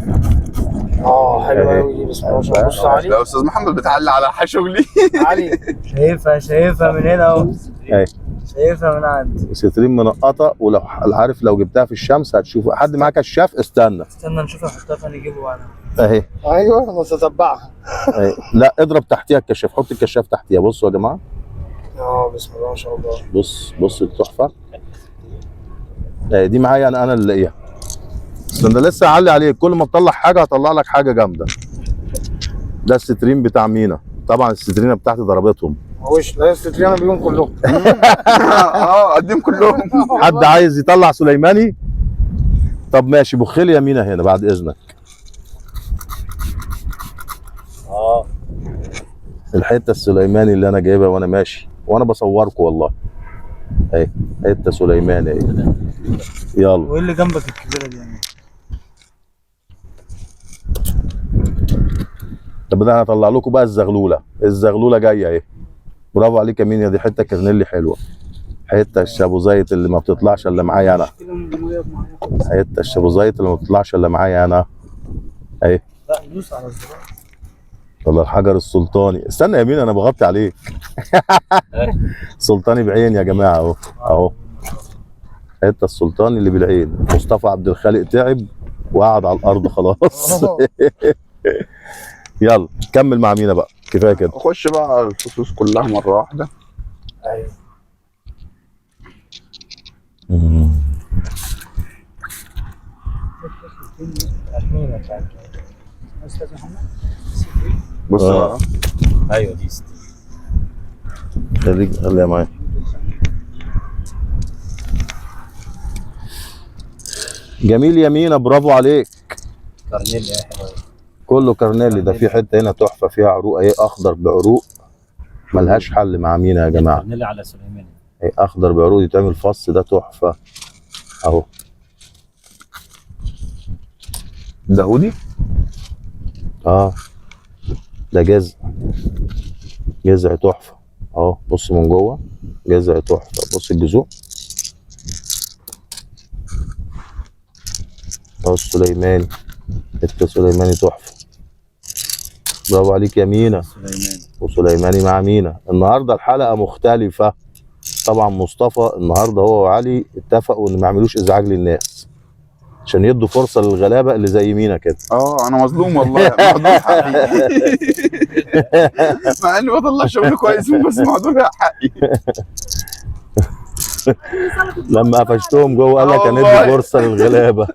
B: حلوة قوي دي، بسم الله ما شاء الله. بص علي،
E: لا استاذ محمد بتعلق على شغلي.
B: علي
G: شايفها، شايفها من هنا اهو،
A: اهي
G: شايفها من عندي.
A: سترين منقطه، ولو عارف لو جبتها في الشمس هتشوف. حد معاه كشاف؟ استنى
G: استنى نشوف نحطها فين نجيبه بعدها.
A: اهي.
B: ايوه نتتبعها.
A: اهي. لا اضرب تحتيها الكشاف، حط الكشاف تحتيها. بصوا يا جماعة،
B: بسم الله ما شاء الله.
A: بص بص التحفة دي معايا انا اللي لاقيها. استنى لسه هعلي عليك، كل ما تطلع حاجة هطلع لك حاجة جامدة. ده السترين بتاع مينا، طبعا السترينه بتاعتي ضربتهم.
B: وش لا السترينه بيهم كلهم.
E: قديم كلهم.
A: حد عايز يطلع سليماني؟ طب ماشي، بخلي يا مينا هنا بعد اذنك. الحتة السليماني اللي انا جايبها وانا ماشي وانا بصوركم والله. اهي حتة سليماني اهي. يلا.
G: وايه اللي جنبك الكبيرة دي يعني؟
A: طب ده انا هطلع لكم بقى الزغلوله، الزغلوله جاية اهي. برافو عليك يا مين، دي حتة كرنيلي حلوة. حتة الشابوزايت اللي ما بتطلعش الا معايا انا. حتة الشابوزايت اللي ما بتطلعش الا معايا انا اهي.
G: لا دوس على الزرار.
A: والله الحجر السلطاني. استنى يا مين انا بغطي عليك. سلطاني بعين يا جماعة اهو اهو. حتة السلطاني اللي بالعين. مصطفى عبد الخالق تعب وقعد على الارض خلاص. يلا كمل مع مينا بقى، كفاية كده.
E: اخش بقى على الفصوص كلها مرة واحدة.
G: ايوه.
E: بص بقى.
F: ايوه دي.
A: خليك خليها معايا. جميل يا مينا، برافو عليك.
F: كارنيلي يا حلوة،
A: كله كارنيلي. ده في حتة هنا تحفة فيها عروق اهي، اخضر بعروق ملهاش حل مع مينا يا جماعة.
F: كارنيلي على سليماني
A: اهي اخضر بعروق يتعمل فص، ده تحفة اهو.
E: داودي.
A: ده جزع، جزع تحفة اهو. بص من جوه جزع تحفة، بص الجذوع اهو. السليماني، حتة سليماني تحفة. برافو عليك يا مينا.
F: سليماني
A: وسليماني مع مينا. النهارده الحلقة مختلفة طبعا. مصطفى النهارده هو وعلي اتفقوا ان ما يعملوش ازعاج للناس عشان يدوا فرصة للغلابه اللي زي مينا كده.
E: انا مظلوم والله، مهدور حقي. مع اني بطلع شغل كويس بس مهدور حقي.
A: لما قفشتهم جوه قال لك هندي فرصة للغلابه.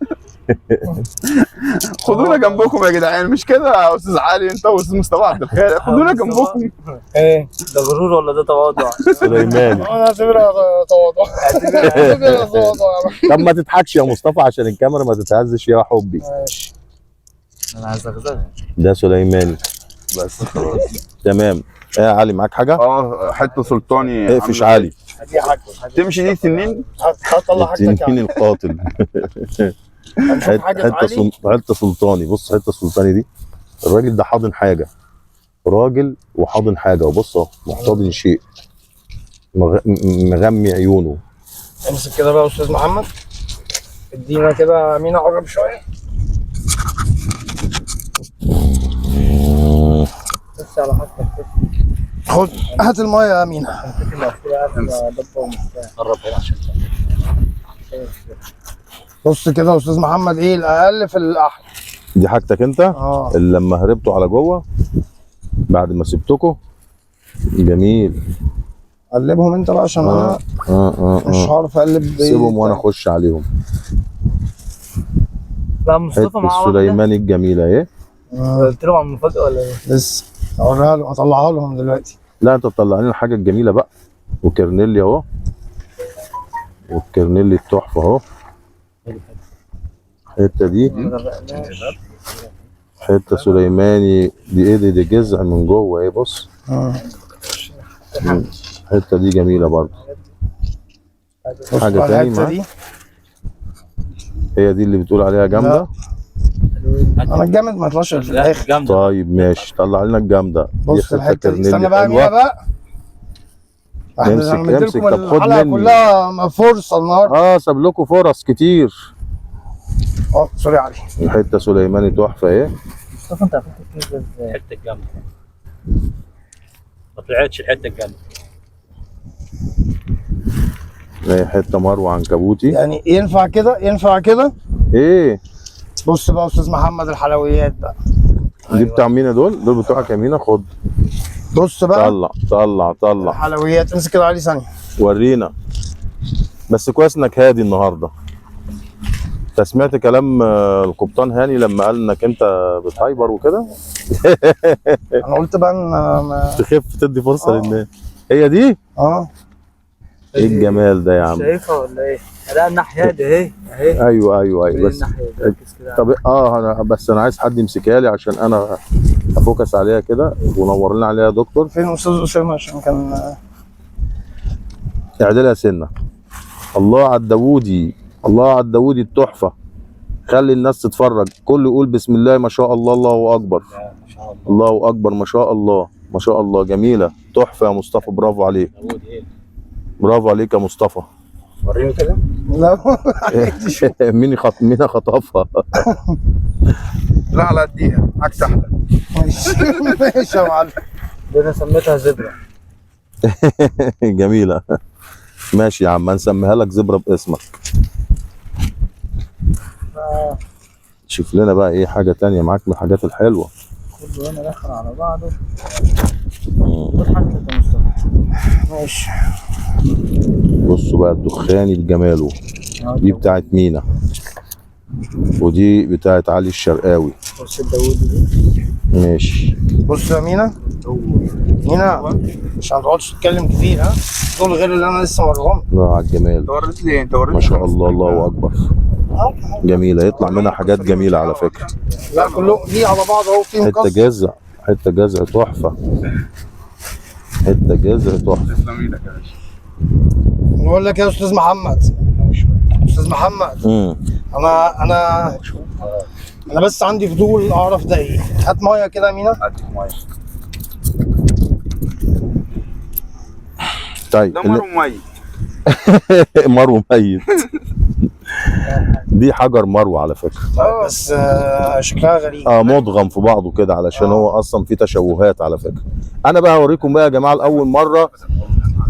E: خدونا جنبكم يا جدعان، مش كده يا استاذ علي انت واستاذ مصطفى عبد الخالق؟ خدونا جنبكم.
G: ايه ده غرور ولا ده تواضع؟
A: سليماني.
B: انا اعتبرها تواضع. اعتبرها تواضع.
A: طب ما تضحكش يا مصطفى عشان الكاميرا ما تتهزش يا حبي.
B: ماشي.
G: انا عايز اغزلها.
A: ده سليماني
E: بس خلاص
A: تمام. ايه يا علي معاك حاجة؟
E: حتة سلطاني.
A: اقفش علي.
B: دي حاجة
E: تمشي دي سنين؟
B: هتطلع حاجتك
A: التنين القاتل. حتة سلطاني. بص حتة سلطاني دي، الراجل ده حاضن حاجة، راجل وحاضن حاجة، وبص اهو محتضن شيء، مغمي عيونه.
B: امسك كده بقى يا استاذ محمد، ادينا كده مينا، قرب شوية.
G: بس على حاجتك.
B: خد هات المية يا مينا.
F: قرب هنا عشان
B: بص كده يا استاذ محمد، ايه الاقل في الاحلى.
A: دي حاجتك انت؟ اللي لما هربتوا على جوه بعد ما سبتكوا. جميل.
B: قلبهم انت بقى عشان انا مش هعرف اقلب.
A: سيبهم وانا اخش عليهم.
G: لا مصطفى معاه واحدة.
A: سليماني الجميلة اهي.
G: قلت لهم على المفاجاة ولا ايه؟
B: لسه هوريها لهم، هطلعها لهم دلوقتي.
A: لا انت تطلع لنا الحاجة الجميلة بقى. وكرنيلي اهو، والكرنيلي التحفة اهو. الحتة دي حتة سليماني دي، ايه دي جذع من جوه ايه. بص الحتة دي جميلة برضه. حاجة تاني معاك؟ هي دي اللي بتقول عليها جامدة؟
B: انا الجامد ما يطلعش في الاخر.
A: طيب ماشي، طلع لنا الجامدة.
B: بص الحتة دي، استنى بقى مين بقى.
A: امسك امسك. طب خد مني
B: كلها فرصة النهارده.
A: ساب لكم فرص كتير.
B: سوري علي.
A: الحتة سليماني تحفة ايه.
G: مصطفى انت قفلت الكيس ده ازاي؟
F: الحتة الجامدة ما طلعتش، الحتة الجامدة
A: ايه. حتة مروه عنكبوتي.
B: يعني ينفع كده؟ ينفع كده؟
A: ايه.
B: بص بقى يا استاذ محمد الحلويات بقى.
A: دي بتاع مينا، دول بتوعك يا مينا. خد
B: بص بقى.
A: طلع طلع طلع
B: الحلويات. امسك كده علي ثانية
A: ورينا. بس كويس انك هادي النهارده. انت سمعت كلام القبطان هاني لما قال انك انت بتهايبر وكده؟
B: انا قلت بقى ان
A: تخف تدي فرصة للناس. هي دي؟ ايه الجمال ده يا عم؟
G: شايفها ولا ايه؟ لا الناحية دي اهي اهي.
A: ايوه ايوه ايوه. بس طب انا بس انا عايز حد يمسكها لي عشان انا افوكس عليها كده. ونور لنا عليها يا دكتور.
B: فين استاذ اسامة عشان كان
A: اعدلها سنة. الله على الداوودي، الله على الداوودي التحفة. خلي الناس تتفرج، كله يقول بسم الله ما شاء الله، الله اكبر، الله اكبر، ما شاء الله ما شاء الله. جميلة تحفة يا مصطفى، برافو عليك، برافو عليك يا مصطفى.
C: وريني كده.
B: لا
A: مين مين خطفها؟
E: لا على قديها، عكس احلى.
B: ماشي ماشي يا معلم.
G: ده انا سميتها زبره.
A: جميلة. ماشي يا عم، هنسميها لك زبره باسمك. شوف لنا بقى ايه حاجة تانية معاك من الحاجات الحلوة.
G: كله هنا دخل على بعضه. خد حاجتك يا مصطفى.
B: ماشي.
A: بصوا بقى الدخاني بجماله. دي بتاعت مينا، ودي بتاعت علي الشرقاوي.
G: بص الداوودي دي.
A: ماشي.
B: بص يا مينا، مينا عشان ما تقعدش تتكلم كتير. ها دول غير اللي انا لسه موريهم.
A: لا على الجمال.
E: انت وريت لي، انت وريت
A: ما شاء الله، الله اكبر. جميلة، يطلع منها حاجات جميلة على فكرة.
B: لا كله دي على بعض اهو. في
A: حتة جزع، حتة جزع تحفة، حتة جزع تحفة.
E: تسلم ايدك يا باشا.
B: بقول لك يا استاذ محمد، استاذ محمد، انا انا بس عندي فضول اعرف ده ايه. هات مية كده يا مينا.
E: هات مية.
A: طيب
E: ده مرو ميت.
A: مرو ميت. دي حجر مرو على فكرة.
B: بس شكلها غريب.
A: مدغم في بعضه كده علشان هو اصلا فيه تشوهات على فكرة. انا بقى هوريكم بقى يا جماعة لاول مرة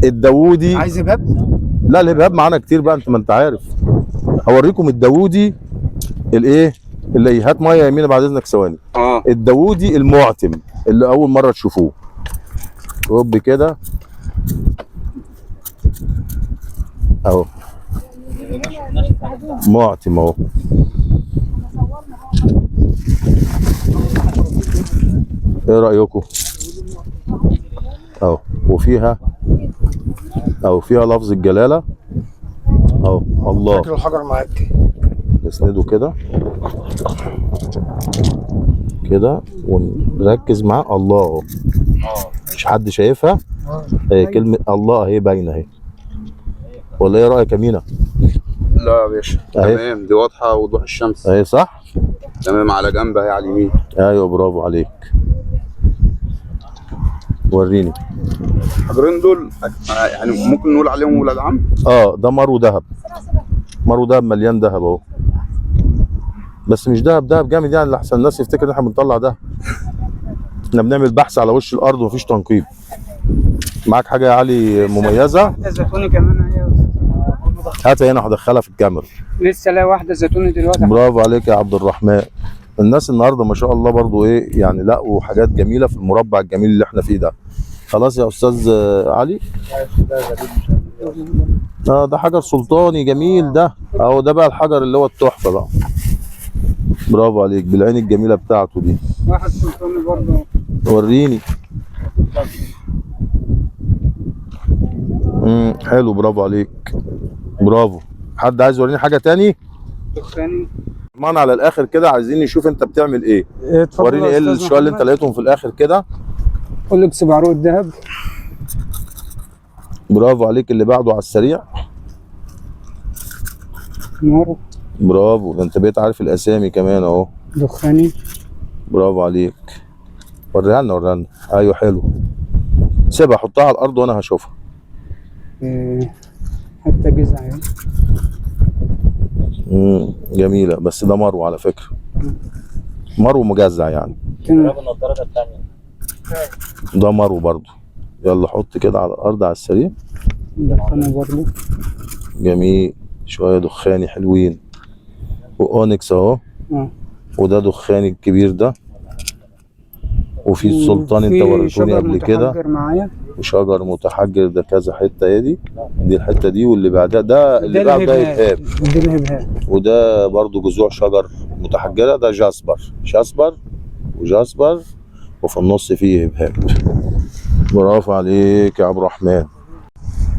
A: الداوودي.
B: عايز هباب؟
A: لا الهباب معانا كتير بقى، انت ما انت عارف. هوريكم الداوودي الايه اللي هات مية يمينه بعد اذنك ثواني. الداوودي المعتم اللي اول مرة تشوفوه. هوب كده اهو، معتم اهو. ايه رايكم؟ اهو، وفيها اهو، فيها لفظ الجلاله اهو. الله،
B: شكل الحجر معاك.
A: نسنده كده كده ونركز معاه. الله، حد شايفها؟ كلمة الله اهي باينة اهي. ولا ايه رايك يا مينا؟
E: لا يا باشا تمام، دي واضحة وضوح الشمس
A: اهي صح؟
E: تمام، على جنب اهي على اليمين.
A: ايوه برافو عليك. وريني
E: الحجرين دول يعني ممكن نقول عليهم ولاد عم؟
A: ده مرو ذهب، مرو ذهب مليان ذهب اهو، بس مش ذهب ذهب جامد يعني، لحسن الناس يفتكر ان احنا بنطلع ذهب. احنا بنعمل بحث على وش الارض ومفيش تنقيب. معاك حاجة يا علي مميزة؟
J: واحدة زيتوني كمان اهي يا أستاذ.
A: هاتها هنا هدخلها في الكاميرا.
J: لسه لا واحدة زيتوني دلوقتي.
A: برافو عليك يا عبد الرحمن. الناس النهارده ما شاء الله برضو ايه يعني، لقوا حاجات جميلة في المربع الجميل اللي احنا فيه ده. خلاص يا استاذ علي. ده حجر سلطاني جميل ده اهو، ده بقى الحجر اللي هو التحفة بقى. برافو عليك بالعين الجميلة بتاعته دي.
J: واحد سلطاني برضه.
A: وريني. حلو، برافو عليك، برافو. حد عايز يوريني حاجة تاني؟
J: دخاني.
A: مان على الاخر كده، عايزين نشوف انت بتعمل ايه.
J: اتفضل
A: وريني ايه الشويه اللي انت لقيتهم في الاخر كده.
J: قلب بعروق الذهب.
A: برافو عليك. اللي بعده على السريع.
J: نار.
A: برافو، ده انت بقيت عارف الاسامي كمان اهو.
J: دخاني.
A: برافو عليك. وريها لنا وريها لنا. ايوه حلو، سيبها حطها على الارض وانا هشوفها.
J: حتى جزع اهي.
A: جميلة، بس ده مرو على فكرة، مرو مجزع يعني.
F: جرب النضارة الثانية.
A: ده مرو برضو. يلا حط كده على الارض على السريع.
J: دخاني برضو.
A: جميل، شوية دخاني حلوين. واونكس اهو. وده دخاني الكبير ده. وفي السلطان انت وريتوني قبل كده.
J: معايا.
A: وشجر متحجر ده كذا حتة، هي دي الحتة دي، واللي بعدها ده اللي بعد ده الهاب.
J: ده الهبهاب.
A: وده برضو جذوع شجر متحجره، ده jasper، jasper و jasper، وفي النص فيه هبهاب. برافو عليك يا عبد الرحمن.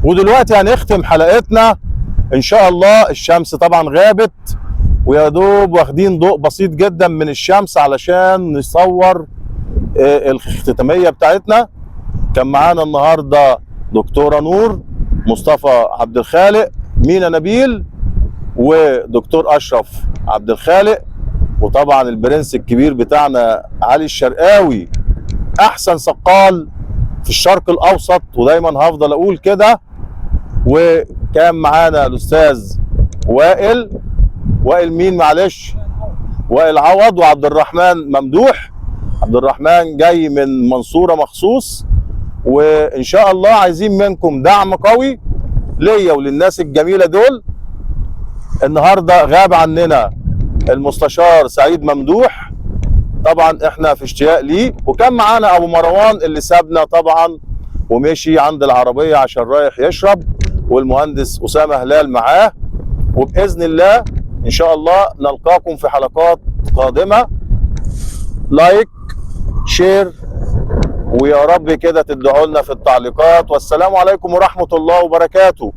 A: ودلوقتي هنختم حلقتنا ان شاء الله. الشمس طبعا غابت، ويا دوب واخدين ضوء بسيط جدا من الشمس علشان نصور الاختتاميه بتاعتنا. كان معانا النهارده دكتورة نور، مصطفى عبد الخالق، مينا نبيل، ودكتور اشرف عبد الخالق، وطبعا البرنس الكبير بتاعنا علي الشرقاوي، احسن صقال في الشرق الاوسط، ودايما هفضل اقول كده. وكان معانا الاستاذ وائل، وائل مين معلش؟ وائل عوض، وعبد الرحمن ممدوح. عبد الرحمن جاي من منصورة مخصوص. وان شاء الله عايزين منكم دعم قوي ليا وللناس الجميلة دول. النهارده غاب عننا المستشار سعيد ممدوح، طبعا احنا في اشتياق ليه. وكان معانا ابو مروان اللي سابنا طبعا ومشي عند العربية عشان رايح يشرب، والمهندس اسامة هلال معاه. وباذن الله ان شاء الله نلقاكم في حلقات قادمة. like، share، ويا رب كده تدعوا لنا في التعليقات. والسلام عليكم ورحمة الله وبركاته.